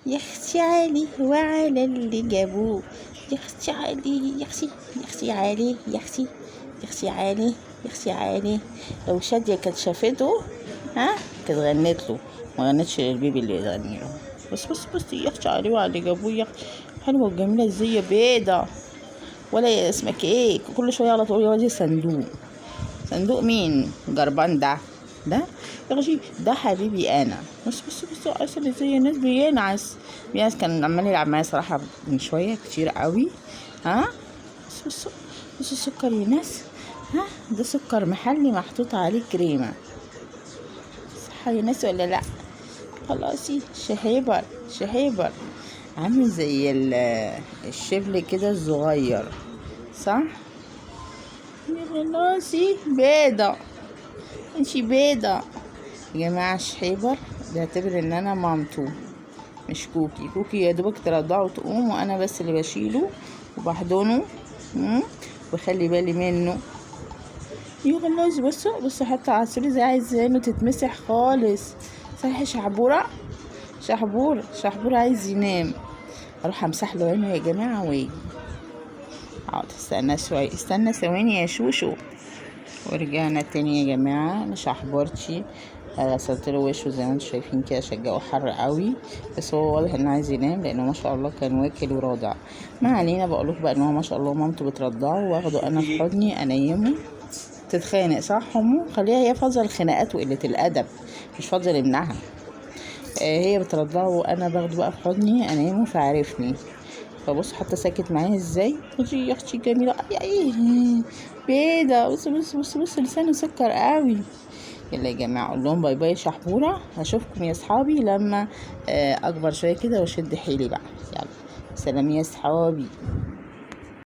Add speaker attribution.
Speaker 1: يا اختي علي وعلى اللي جابوه، يا اختي علي، يا اختي، يا اختي علي، يا اختي، يا اختي علي، يا اختي علي. لو شادية كانت شافته ها كانت غنت له، ما غنتش للبيبي اللي يغني له. بس بس بس يا اختي علي وعلى اللي جابوه، يا اختي حلوة وجميلة ازاي بيضة ولا يا اسمك ايه، كل شوية على طول يقعد صندوق. صندوق مين؟ جربان ده، ده يا اختي ده حبيبي انا. بس بس بس اصل زي الناس بينعس بينعس، كان عمال يلعب معايا صراحة من شوية كتير قوي. ها بس بس بس السكر يا ناس، ها ده سكر محلي محطوط عليه كريمة، صح يا ناس ولا لا؟ خلاصي شحيبر، شحيبر عامل زي الشبل كده الصغير، صح؟ يا خلاصي بيضة، انتي بيضة يا جماعة. شحيبر بيعتبر ان انا مامته مش كوكي. كوكي يا دوبك ترضعه وتقوم، وانا بس اللي بشيله وبحضنه، وبخلي بالي منه. يا خلاص بصوا بصوا حتى على السرير زي عايز عينه تتمسح خالص، صح يا شحبورة؟ شحبور، شحبور عايز ينام، اروح امسح له عينه يا جماعة واجي. حاضر استنى شوية، استنى ثواني يا شوشو. ورجعنا تاني يا جماعة لشحبورتي، غسلت له وشه زي ما انتم شايفين كده عشان الجو حر قوي، بس هو واضح انه عايز ينام لانه ما شاء الله كان واكل وراضع. ما علينا، بقول لكم بقى ان هو ما شاء الله مامته بترضعه واخده انا في حضني انيمه. تتخانق صح امه؟ خليها هي فاضية الخناقات وقلة الادب، مش فاضية لابنها. هي بترضعه وانا باخده بقى في حضني انيمه، فعرفني. فبص حتى ساكت معايا ازاي. بصي يا اختي جميلة، اي اي بيضة. بص بص بص بص لسانه سكر قوي. يلا يا جماعة اقول لهم bye bye شحبوره، هشوفكم يا اصحابي لما اكبر شوية كده واشد حيلي بقى. يلا سلام يا اصحابي.